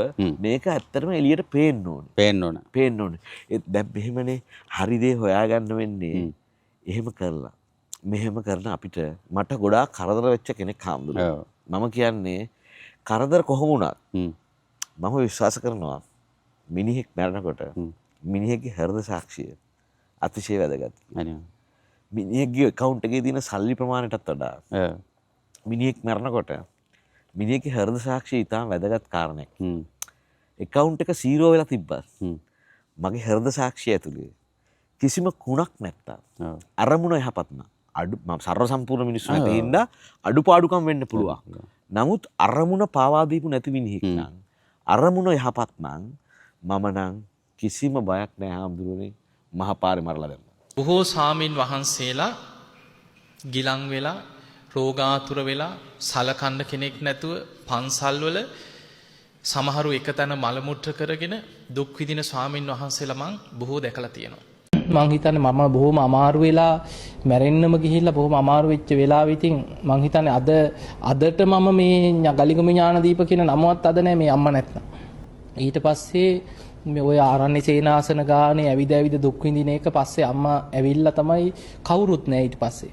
මේක ඇත්තටම එළියට පේන්න ඕනේ. පේන්න ඕන. පේන්න ඕනේ. ඒත් දැන් මෙහෙමනේ හරි දේ හොයාගන්න වෙන්නේ. එහෙම කරලා මෙහෙම කරන අපිට මට ගොඩාක් කරදර වෙච්ච කෙනෙක් හාමුදුරුවෝ. මම කියන්නේ කරදර කොහොම වුණත් මම විශ්වාස කරනවා මිනිහෙක් මැරෙනකොට මිනිහෙක්ගේ හෘද සාක්ෂිය අතිශය වැදගත්. මිනිහෙක්ගේ ඇකවුන්ට් එකේ තියෙන සල්ලි ප්‍රමාණයටත් වඩා මිනිහෙක් මැරෙනකොට මිනිහෙක්ගේ හෘද සාක්ෂිය ඉතාම වැදගත් කාරණයක්. ඇකවුන්ට් එක සීරෝ වෙලා තිබ්බත් මගේ හෘද සාක්ෂිය ඇතුලේ කිසිම කුණක් නැත්තම් අරමුණ යහපත් නම් අඩු මම සර්ව සම්පූර්ණ මිනිස්සු නැති හින්දා අඩුපාඩුකම් වෙන්න පුළුවන්. නමුත් අරමුණ පාවා දීපු නැති මිනිහෙක් නම් අරමුණ යහපත් නම් මම නම් කිසිම බයක් නෑ හාමුදුරුවනේ, මහ පාරේ මරලා දැම්මා. බොහෝ සාමින් වහන්සේලා ගිලන් වෙලා රෝගාතුර වෙලා සලකන්න කෙනෙක් නැතුව පන්සල්වල සමහරු එකතැන මල මුත්‍ර කරගෙන දුක් විඳින ස්වාමින් වහන්සේලා මං බොහෝ දැකලා තියෙනවා. මං හිතන්නේ මම බොහොම අමාරු වෙලා මැරෙන්නම ගිහිල්ලා බොහොම අමාරු වෙච්ච වෙලාවෙ ඉතින් මං හිතන්නේ අදට මම මේ ගලිගම ඥානදීප කියන නමවත් අද නෑ මේ අම්මා නැත්නම්. ඊට පස්සේ මේ ඔය ආරණ්‍ය සේනාසන ගානේ ඇවිද ඇවිද දුක් විඳින එක පස්සේ අම්මා ඇවිල්ලා තමයි කවුරුත් නෑ ඊට පස්සේ.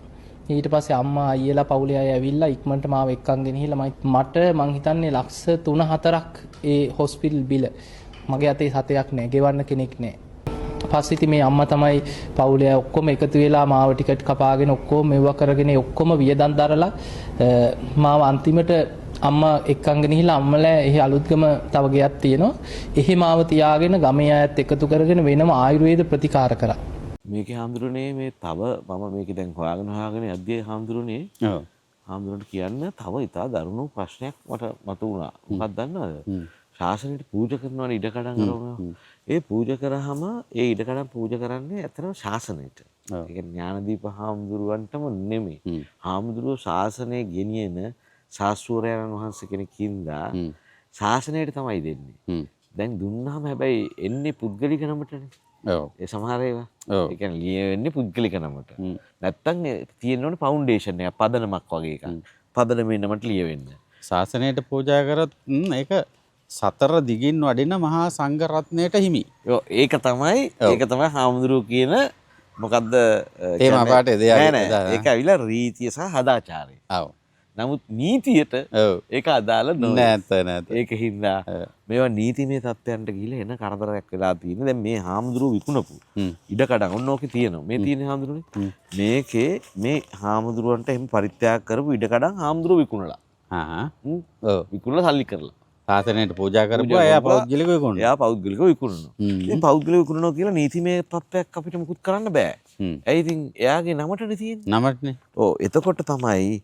ඊට පස්සේ අම්මා අයියලා පවුලේ අය ඇවිල්ලා ඉක්මනට මාව එක්කන් ගෙනහිල්ලා මට මං හිතන්නේ ලක්ෂ 3-4ක් ඒ හොස්පිටල් බිල මගේ අතේ සතයක් නෑ, ගෙවන්න කෙනෙක් නෑ. පස්සේ ඉතින් මේ අම්මා තමයි පවුලේ අය ඔක්කොම එකතු වෙලා මාව ටිකට් කපාගෙන ඔක්කොම මෙව්වා කරගෙන ඔක්කොම වියදම් දරලා මාව අන්තිමට අම්මා එක්කන් ගෙනහිල්ලා අම්මලා එහි අලුත්ගම තව ගෙයක් තියෙනවා. එහෙ මාව තියාගෙන ගමේ අයත් එකතු කරගෙන වෙනම ආයුර්වේද ප්‍රතිකාර කරා. මේකේ හාමුදුරනේ මේ තව මම මේකේ දැන් හොයාගෙන හොයාගෙන යද්දී හාමුදුරනේ ඔව් හාමුදුරන්ට කියන්න තව ඉතා දරුණු ප්‍රශ්නයක් මට මතුවුණා. මොකක්ද දන්නවද? ශාසනයට පූජා කරනවනේ ඉඩකඩම් අරනවා. ඒ පූජා කරාම ඒ ඉඩකඩම් පූජා කරන්නේ ඇත්තටම ශාසනයට. ඒ කියන්නේ ඥානදීප හාමුදුරුවන්ටම නෙමෙයි. හාමුදුරුවෝ ශාසනය ගෙනියන ශාස්ත්‍රවරයන් වහන්සේ කෙනෙක් හින්දා ශාසනයට තමයි දෙන්නේ. දැන් දුන්නාම හැබැයි එන්නේ පුද්ගලික නමටනේ. ඔව්. ඒ සමහර ඒවා. ඔව්. ඒ කියන්නේ ලියවෙන්නේ පුද්ගලික නමට. නැත්තම් තියෙන්න ඕනේ ෆවුන්ඩේෂන් එකක්, පදනමක් වගේ එකක්. පදනමේ නමට ලියවෙන්න. ශාසනයට පූජා කරොත් ඒක සතර දිගින් වඩින මහා සංඝ රත්නයට හිමි. ඔව්, ඒක තමයි ඒක තමයි හාමුදුරුවෝ කියන මොකද්ද තේමා පාඨය නෑ නෑ, ඒක ඇවිල්ලා රීතිය සහ හදාචාරය. ඔව්. නමුත් නීතියට ඒක අදාළ නොවේ. නෑත නෑත. ඒක හින්දා මේවා නීතිමය තත්ත්වයන්ට ගිහිල්ලා එන කරදරයක් වෙලා තියෙන්නේ. දැන් මේ හාමුදුරුවෝ විකුණපු ඉඩකඩම් ඔන්න ඕකේ තියෙනවා. මේ තියෙන හාමුදුරුවනේ. මේකේ මේ හාමුදුරුවන්ට එහෙම පරිත්‍යාග කරපු ඉඩකඩම් හාමුදුරුවෝ විකුණලා. ඔව්. විකුණලා සල්ලි කරලා. සාසනයට පූජා කරපුවා එයා පෞද්ගලිකව විකුණනවා. එයා පෞද්ගලිකව විකුණනවා. ඉතින් පෞද්ගලිකව විකුණනවා කියලා නීතිමය තත්ත්වයක් අපිට මුකුත් කරන්න බෑ. ඇයි ඉතින් එයාගේ නමටනේ තියෙන්නේ. නමටනේ. ඔව්, එතකොට තමයි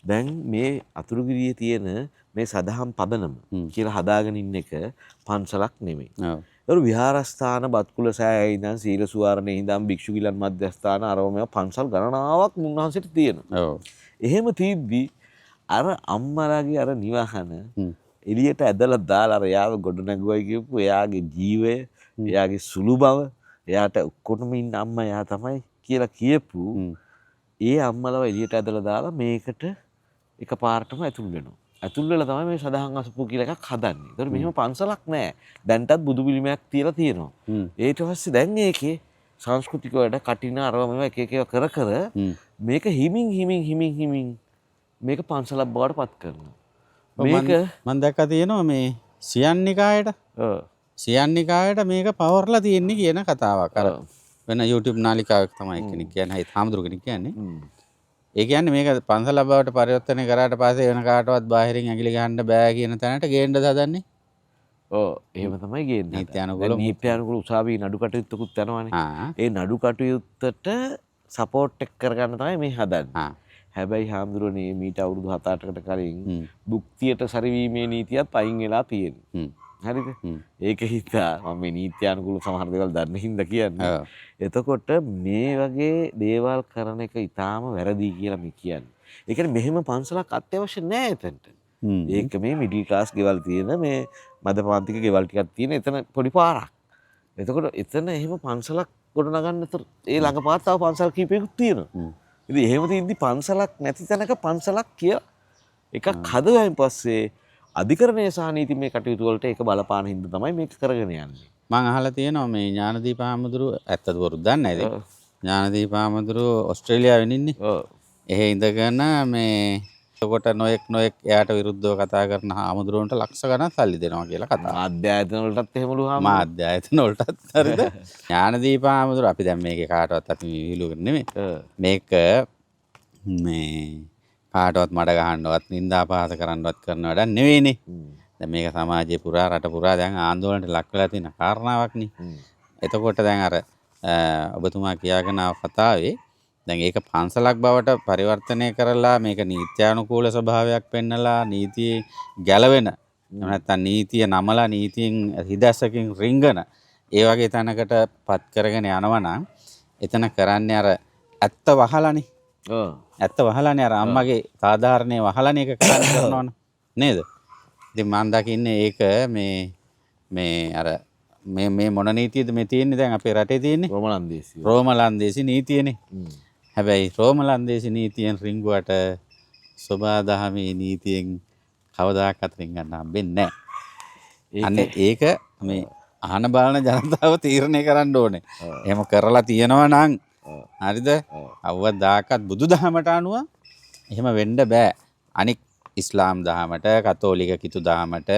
දැන් මේ අතුරුගිරියේ තියෙන මේ සදහම් පදනම කියලා හදාගෙන ඉන්න එක පන්සලක් නෙමෙයි. ඔව්. ඒතර විහාරස්ථාන බත්කුල සෑයේ ඉඳන් සීල සුවාරණේ ඉඳන් භික්ෂු ගිලන් මධ්‍යස්ථාන අරව මේවා පන්සල් ගණනාවක් මුන්වහන්සේට තියෙනවා. ඔව්. එහෙම තීද්දි අර අම්මලාගේ අර නිවහන එළියට ඇදලා දාලා අර එයාව ගොඩ නැගුවයි කියපු එයාගේ ජීවය, එයාගේ සුළු බව, එයාට ඔක්කොටම ඉන්න අම්මා එයා තමයි කියලා කියපු ඒ අම්මලව එළියට ඇදලා දාලා මේකට එකපාරටම ඇතුල් වෙනවා. ඇතුල් වෙලා තමයි මේ සදහම් අසපුව කියලා එකක් හදන්නේ. ඒතකොට මෙහෙම පන්සලක් නෑ. දැන්ටත් බුදු පිළිමයක් තියලා තියෙනවා. ඊට පස්සේ දැන් ඒකේ සංස්කෘතික වැඩ කටින අරව මේවා එක එක ඒවා කර කර මේක හිමින් හිමින් හිමින් හිමින් මේක පන්සලක් බවට පත් කරනවා. මේක මං දැක්කා තියෙනවා මේ සියන්නිකායට. ඔව්. සියන්නිකායට මේක පවර්ලා තියෙන්නේ කියන කතාවක්. අර වෙන YouTube නාලිකාවක් තමයි කෙනෙක් කියන්නේ. හයි හාමුදුරු කෙනෙක් කියන්නේ. ඒ කියන්නේ මේක පන්සල බවට පරිවර්තනය කරාට පස්සේ වෙන කාටවත් බාහිරින් ඇඟිලි ගහන්න බෑ කියන තැනට ගේන්න හදන්නේ. ඔව්, එහෙම තමයි ගේන්නේ. නීත්‍යානුකූල නීත්‍යානුකූල උසාවි නඩු කටයුත්තකුත් යනවනේ. ඒ නඩු කටයුත්තට සපෝට් එක කරගන්න තමයි මේ හදන්නේ. හැබැයි හාමුදුරුවනේ මීට අවුරුදු 7-8කට කලින් භුක්තියට සරිවීමේ නීතියත් අයින් වෙලා තියෙනවා. හරිද? ඒක හිතා මම මේ නීත්‍යානුකූල සමහර දේවල් දන්න හින්දා කියන්නේ. එතකොට මේ වගේ දේවල් කරන එක ඉතාම වැරදි කියලා මේ කියන්නේ. ඒ කියන්නේ මෙහෙම පන්සලක් අත්‍යවශ්‍ය නෑ එතනට. ඒක මේ මිඩල් ක්ලාස් ගෙවල් තියෙන මේ මැද පාන්තික ගෙවල් ටිකක් තියෙන එතන පොඩි පාරක්. එතකොට එතන එහෙම පන්සලක් ගොඩනගන්න ඒ ළඟ පාර තව පන්සල් කීපයකුත් තියෙනවා. ඉතින් එහෙම තියෙද්දි පන්සලක් නැති තැනක පන්සලක් කියලා එකක් හදුවායින් පස්සේ අධිකරණය සහ නීතිමය කටයුතු වලට ඒක බලපාන හින්දා තමයි මේක කරගෙන යන්නේ. මං අහලා තියෙනවා මේ ඥානදීප හාමුදුරුවෝ ඇත්තද බොරුද දන්නේ නැහැ ඉතින්. ඥානදීප හාමුදුරුවෝ ඔස්ට්‍රේලියාවෙන් ඉන්නේ. ඔව්. එහෙ ඉඳගෙන මේ එතකොට නොයෙක් නොයෙක් එයාට විරුද්ධව කතා කරන හාමුදුරුවන්ට ලක්ෂ ගණන් සල්ලි දෙනවා කියලා කතා. මාධ්‍ය ආයතන වලටත් එහෙමලු හාමුදුරුවෝ. මාධ්‍ය ආයතන වලටත් හරිද? ඥානදීප හාමුදුරුවෝ අපි දැන් මේකේ කාටවත් අපි මේ විහිළු කරන්නේ නෙමෙයි. මේක මේ කාටවත් මඩ ගහන්නවත් නින්දා අපහාස කරන්නවත් කරන වැඩක් නෙවෙයිනේ. දැන් මේක සමාජයේ පුරා රට පුරා දැන් ආందోලනයට ලක් වෙලා තියෙන කාරණාවක් නේ. එතකොට දැන් අර ඔබතුමා කියාගෙන ආව කතාවේ දැන් ඒක පන්සලක් බවට පරිවර්තනය කරලා මේක නීත්‍යානුකූල ස්වභාවයක් පෙන්නලා නීතියේ ගැලවෙන එහෙම නැත්නම් නීතිය නමලා නීතියෙන් හිදැසකින් රිංගන ඒ වගේ තැනකට පත් කරගෙන යනවා නම් එතන කරන්නේ අර ඇත්ත වහලානේ. ඔව්. ඇත්ත වහලානේ අර අම්මගේ සාධාරණේ වහලානේ ඒක කරන්න කරනවනේ නේද? ඉතින් මං දකින්නේ ඒක මේ මේ අර මේ මේ මොන නීතියද මේ තියෙන්නේ දැන් අපේ රටේ තියෙන්නේ? රෝමලන්දේසි. රෝමලන්දේසි නීතියනේ. හැබැයි රෝමලන්දේසි නීතියෙන් රිංගුවට සෝබා දහමේ නීතියෙන් කවදාකවත් රිංගන්න හම්බෙන්නේ නැහැ. අනේ ඒක මේ අහන බලන ජනතාව තීරණය කරන්න ඕනේ. එහෙම කරලා තියෙනවා නම් හරිද? අවවදාකත් බුදුදහමට අනුව එහෙම වෙන්න බෑ. අනික් ඉස්ලාම් දහමට, කතෝලික කිතු දහමට,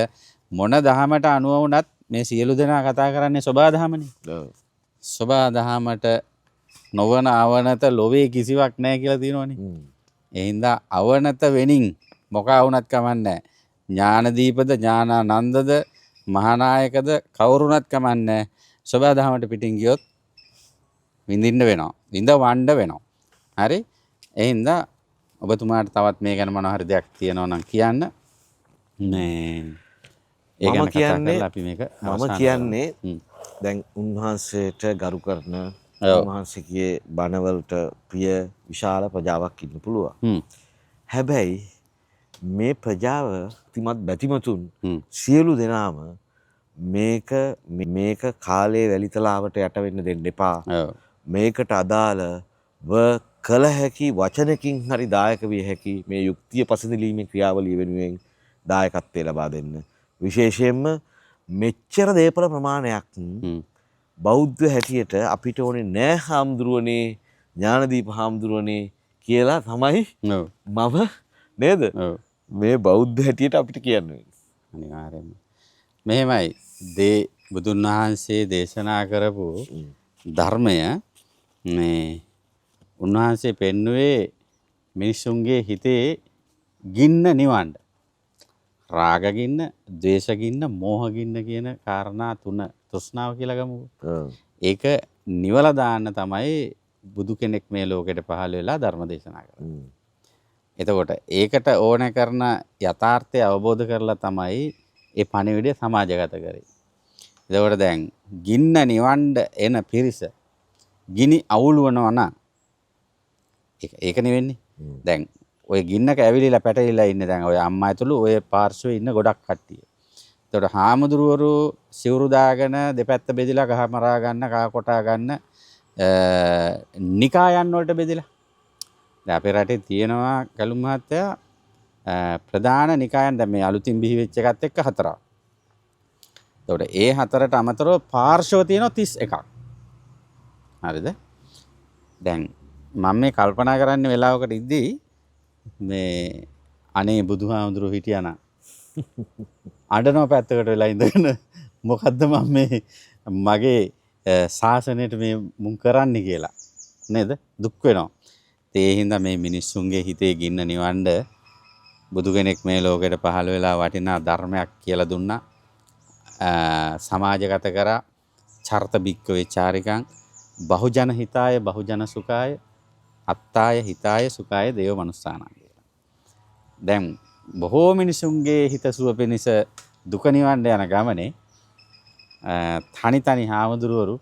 මොන දහමට අනුව වුණත් මේ සියලු දෙනා කතා කරන්නේ සෝබා දහමනේ. සෝබා දහමට නොවන අවනත ලොවේ කිසිවක් නැහැ කියලා තියෙනවනේ. ඒ හින්දා අවනත වෙනින් මොකා වුණත් කමන්නේ නැහැ. ඥානදීපද ඥානානන්දද මහානායකද කවුරුණත් කමන්නේ නැහැ. සෝබා දහමට පිටින් ගියොත් විඳින්න වෙනවා. විඳ වණ්ඩ වෙනවා. හරි? ඒ හින්දා ඔබතුමාට තවත් මේ ගැන මොන හරි දෙයක් තියෙනවා නම් කියන්න. මේ ඒ ගැන කතා කරලා අපි මේක මම කියන්නේ දැන් උන්වහන්සේට ගරු කරන උන්වහන්සේගේ බණවලට ප්‍රිය විශාල ප්‍රජාවක් ඉන්න පුළුවන්. හැබැයි මේ ප්‍රජාව තිමත් බැතිමතුන් සියලු දෙනාම මේක මේක කාලයේ වැලිතලාවට යට වෙන්න දෙන්න එපා. මේකට අදාළ ව කළ හැකි වචනකින් හරි දායක විය හැකි මේ යුක්තිය පසඳිලීමේ ක්‍රියාවලිය වෙනුවෙන් දායකත්වය ලබා දෙන්න. විශේෂයෙන්ම මෙච්චර දේපල ප්‍රමාණයක් බෞද්ධ හැටියට අපිට ඕනේ නෑ හාමුදුරුවනේ, ඥානදීප හාමුදුරුවනේ කියලා තමයි මම නේද මේ බෞද්ධ හැටියට අපිට කියන්න වෙන්නේ. අනිවාර්යයෙන්ම. මෙහෙමයි දේ බුදුන් වහන්සේ දේශනා කරපු ධර්මය මේ උන්වහන්සේ පෙන්නුවේ මිනිසුන්ගේ හිතේ ගින්න නිවන්න. රාග ගින්න, ද්වේෂ ගින්න, මෝහ ගින්න කියන කාරණා තුන, තෘෂ්ණාව කියලා ගමුකෝ. ඒක නිවලා දාන්න තමයි බුදු කෙනෙක් මේ ලෝකෙට පහළ වෙලා ධර්ම දේශනා කරන්නේ. එතකොට ඒකට ඕන කරන යථාර්ථය අවබෝධ කරලා තමයි ඒ පණිවිඩය සමාජගත කරේ. එතකොට දැන් ගින්න නිවන්න එන පිරිස ගිනි අවුලුවනවා නම් ඒක නෙවෙන්නේ. දැන් ඔය ගින්නක ඇවිලිලා පැටලිලා ඉන්නේ දැන් ඔය අම්මා ඇතුළු ඔය පාර්ශ්වයේ ඉන්න ගොඩක් කට්ටිය. එතකොට හාමුදුරුවරු සිවුරු දාගෙන දෙපැත්ත බෙදිලා ගහ මරා ගන්න, කහ කොටා ගන්න, නිකායන් වලට බෙදිලා. දැන් අපේ රටේ තියෙනවා කලුම් මහත්තයා ප්‍රධාන නිකායන් දැන් මේ අලුතින් බිහි වෙච්ච එකත් එක්ක හතරක්. එතකොට ඒ හතරට අමතරව පාර්ශ්ව තියෙනවා 31ක්. හරිද? දැන් මම මේ කල්පනා කරන්නේ වෙලාවකට ඉද්දී මේ අනේ බුදුහාමුදුරුවෝ හිටියා නම් අඬනවා පැත්තකට වෙලා ඉඳගෙන මොකද්ද මම මේ මගේ ශාසනයට මේ මුන් කරන්නේ කියලා නේද? දුක් වෙනවා. ඒ හින්දා මේ මිනිස්සුන්ගේ හිතේ ගින්න නිවන්න බුදු කෙනෙක් මේ ලෝකෙට පහළ වෙලා වටිනා ධර්මයක් කියලා දුන්නා. සමාජගත කරා. චර්ත භික්කවේ චාරිකං බහුජන හිතාය බහුජන සුඛාය අත්තාය හිතාය සුඛාය දේව මනුස්සානං කියලා. දැන් බොහෝ මිනිසුන්ගේ හිතසුව පිණිස දුක නිවන්න යන ගමනේ තනි තනි හාමුදුරුවරු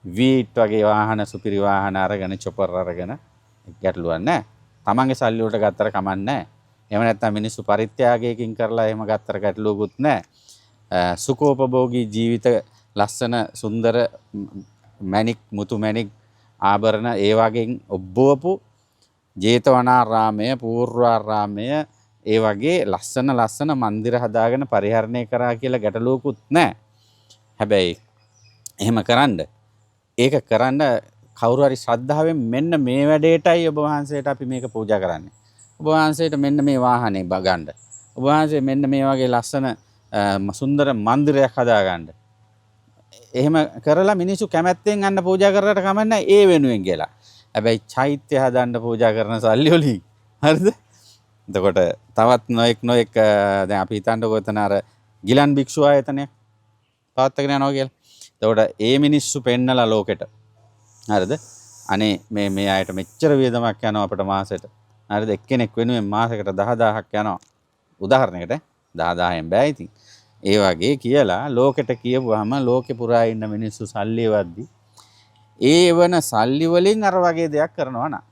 වීට් වගේ වාහන, සුපිරි වාහන අරගෙන, චොපර් අරගෙන ගැටලුවක් නැහැ. තමන්ගේ සල්ලි වලට ගත්තට කමක් නැහැ. එහෙම නැත්නම් මිනිස්සු පරිත්‍යාගයකින් කරලා එහෙම ගත්තට ගැටලුවකුත් නැහැ. සුඛෝපභෝගී ජීවිත, ලස්සන සුන්දර මැණික්, මුතු මැණික් ආභරණ ඒ වගේ ඔබ්බවපු ජේතවනාරාමය, පූර්වාරාමය ඒ වගේ ලස්සන ලස්සන මන්දිර හදාගෙන පරිහරණය කරා කියලා ගැටලුවකුත් නැහැ. හැබැයි එහෙම කරන්න, ඒක කරන්න කවුරු හරි ශ්‍රද්ධාවෙන් මෙන්න මේ වැඩේටයි ඔබ වහන්සේට අපි මේක පූජා කරන්නේ. ඔබ වහන්සේට මෙන්න මේ වාහනේ ගන්න. ඔබ වහන්සේ මෙන්න මේ වගේ ලස්සන සුන්දර මන්දිරයක් හදාගන්න. එහෙම කරලා මිනිස්සු කැමැත්තෙන් අන්න පූජා කරලා කමක් නැහැ ඒ වෙනුවෙන් කියලා. හැබැයි චෛත්‍ය හදන්න පූජා කරන සල්ලි වලින් හරිද? එතකොට තවත් නොඑක් නොඑක් දැන් අපි හිතන්නකෝ එතන අර ගිලන් භික්ෂු ආයතනයක් පවත්වාගෙන යනවා කියලා. එතකොට ඒ මිනිස්සු පෙන්නලා ලෝකෙට හරිද? අනේ මේ මේ අයට මෙච්චර වියදමක් යනවා අපිට මාසෙට. හරිද? එක්කෙනෙක් වෙනුවෙන් මාසෙකට 10,000ක් යනවා. උදාහරණයකට 10,000න් බෑ ඉතින්. ඒ වගේ කියලා ලෝකෙට කියපුවාම ලෝකෙ පුරා ඉන්න මිනිස්සු සල්ලි වද්දි ඒ වන සල්ලි වලින් අර වගේ දෙයක් කරනවා නම්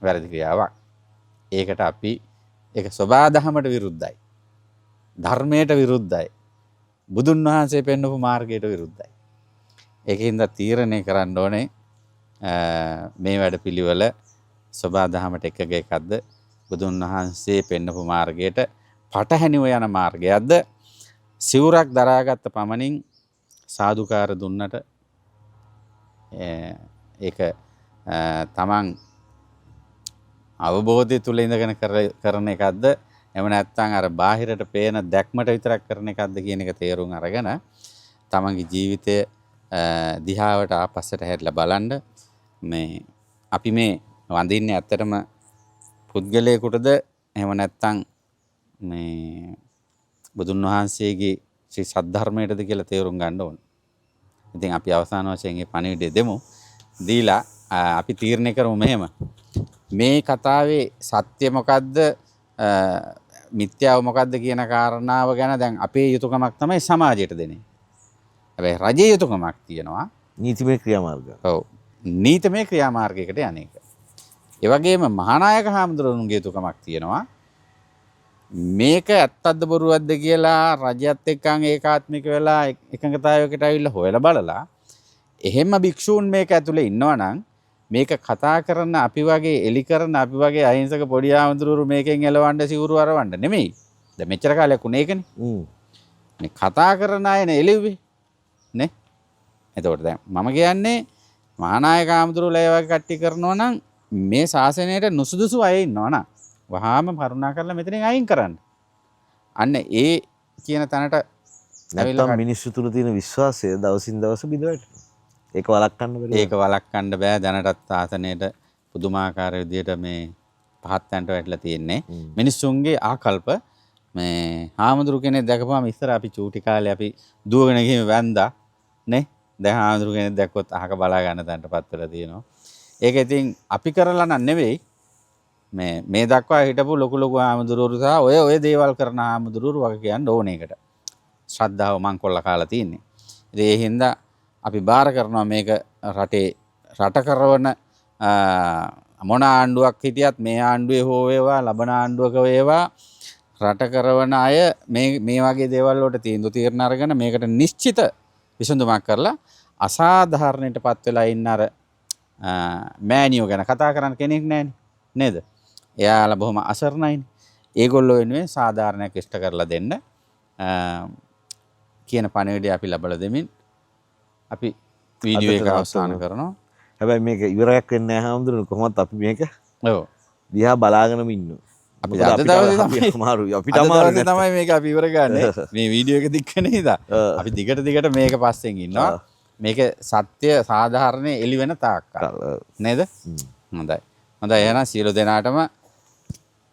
වැරදි ක්‍රියාවක්. ඒකට අපි ඒක සබාධමයට විරුද්ධයි. ධර්මයට විරුද්ධයි. බුදුන් වහන්සේ පෙන්වපු මාර්ගයට විරුද්ධයි. ඒකින්ද තීරණය කරන්න ඕනේ මේ වැඩපිළිවෙල සබාධමයට එකග එකක්ද, බුදුන් වහන්සේ පෙන්වපු මාර්ගයට පටහැනිව යන මාර්ගයක්ද, සිවුරක් දරාගත්ත පමණින් සාදුකාර දුන්නට ඒක තමන් අවබෝධය තුල ඉඳගෙන කරන එකක්ද, එහෙම නැත්නම් අර බාහිරට පේන දැක්මට විතරක් කරන එකක්ද කියන එක තේරුම් අරගෙන තමන්ගේ ජීවිතය දිහාවට ආපස්සට හැරිලා බලන්න. මේ අපි මේ වඳින්නේ ඇත්තටම පුද්ගලයෙකුටද, එහෙම නැත්නම් මේ බුදුන් වහන්සේගේ ශ්‍රී සද්ධර්මයටද කියලා තේරුම් ගන්න ඕන. ඉතින් අපි අවසාන වශයෙන් මේ පණිවිඩය දෙමු. දීලා අපි තීරණය කරමු මෙහෙම. මේ කතාවේ සත්‍ය මොකද්ද, මිත්‍යාව මොකද්ද කියන කාරණාව ගැන දැන් අපේ යුතුයකමක් තමයි සමාජයට දෙන එක. හැබැයි රජයේ යුතුයකමක් තියෙනවා නීතිමය ක්‍රියාමාර්ග. ඔව්, නීතිමය ක්‍රියාමාර්ගයකට යන එක. ඒ වගේම මහානායක හාමුදුරුවන්ගේ යුතුයකමක් තියෙනවා මේක ඇත්තක්ද බොරුවක්ද කියලා රජයත් එක්කන් ඒකාත්මික වෙලා එකඟතාවයකට ඇවිල්ලා හොයලා බලලා, එහෙම භික්ෂූන් මේක ඇතුලේ ඉන්නවා නම් මේක කතා කරන අපි වගේ, එලි කරන අපි වගේ අහිංසක පොඩි ආමඳුරුවරු මේකෙන් එලවන්න සිවුරු අරවන්න නෙමෙයි. දැන් මෙච්චර කාලයක් උනේ ඒකනේ. මේ කතා කරන අයනේ එළිව්වේ නේ. එතකොට දැන් මම කියන්නේ මහානායක හාමුදුරුවෝ ඒ වගේ කට්ටිය කරනවා නම් මේ ශාසනයට නුසුදුසු අය ඉන්නවා නම් වහාම කරුණා කරලා මෙතනින් අයින් කරන්න. අන්න ඒ කියන තැනට නැත්තම් මිනිස්සු තුල තියෙන විශ්වාසය දවසින් දවස බිඳ වැටෙනවා. ඒක වළක්වන්න බැරි. ඒක වළක්වන්න බෑ. දැනටත් ශාසනයට පුදුමාකාර විදියට මේ පහත් තැනට වැටලා තියෙන්නේ. මිනිස්සුන්ගේ ආකල්ප මේ හාමුදුරු කෙනෙක් දැකපුවාම ඉස්සර අපි චූටි කාලේ අපි දුවගෙන ගිහින් වැන්දා නේ. දැන් හාමුදුරු කෙනෙක් දැක්කොත් අහක බලා ගන්න තැනටපත් වෙලා තියෙනවා. ඒක ඉතින් අපි කරලා නම් නෙවෙයි, මේ මේ දක්වා හිටපු ලොකු ලොකු හාමුදුරුවරු සහ ඔය ඔය දේවල් කරන හාමුදුරුවරු වගේ කියන්න ඕන එකට. ශ්‍රද්ධාව මංකොල්ල කාලා තින්නේ. ඉතින් ඒ හින්දා අපි බාර කරනවා මේක රටේ රට කරවන මොන ආණ්ඩුවක් හිටියත් මේ ආණ්ඩුවේ හෝ වේවා ලබන ආණ්ඩුවක වේවා රට කරවන අය මේ මේ වගේ දේවල් වලට තීන්දුව තීරණ අරගෙන මේකට නිශ්චිත විසඳුමක් කරලා අසාධාරණයට පත් වෙලා ඉන්න අර මෑණියෝ ගැන කතා කරන්න කෙනෙක් නැහැනේ නේද? එයාලා බොහොම අසරණයිනේ. ඒගොල්ලෝ වෙනුවෙන් සාධාරණයක් ඉෂ්ට කරලා දෙන්න කියන පණිවිඩය අපි ලබලා දෙමින් අපි වීඩියෝ එක අවසන් කරනවා. හැබැයි මේක ඉවරයක් වෙන්නේ නැහැ හාමුදුරනේ. කොහොමත් අපි මේක ඔව් දිහා බලාගෙනම ඉන්නවා. අපි අද දවසේ තමයි අමාරුයි. අපිට අමාරුයි තමයි මේක අපි ඉවර ගන්නේ. මේ වීඩියෝ එක දික් වෙන හින්දා අපි දිගට දිගට මේක පස්සෙන් ඉන්නවා. මේක සත්‍ය සාධාරණේ එළි වෙන තාක්කල් නේද? හොඳයි. හොඳයි, එහෙනම් සියලු දෙනාටම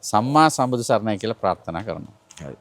සම්මා සම්බුදු සරණයි කියලා ප්‍රාර්ථනා කරනවා. හරි.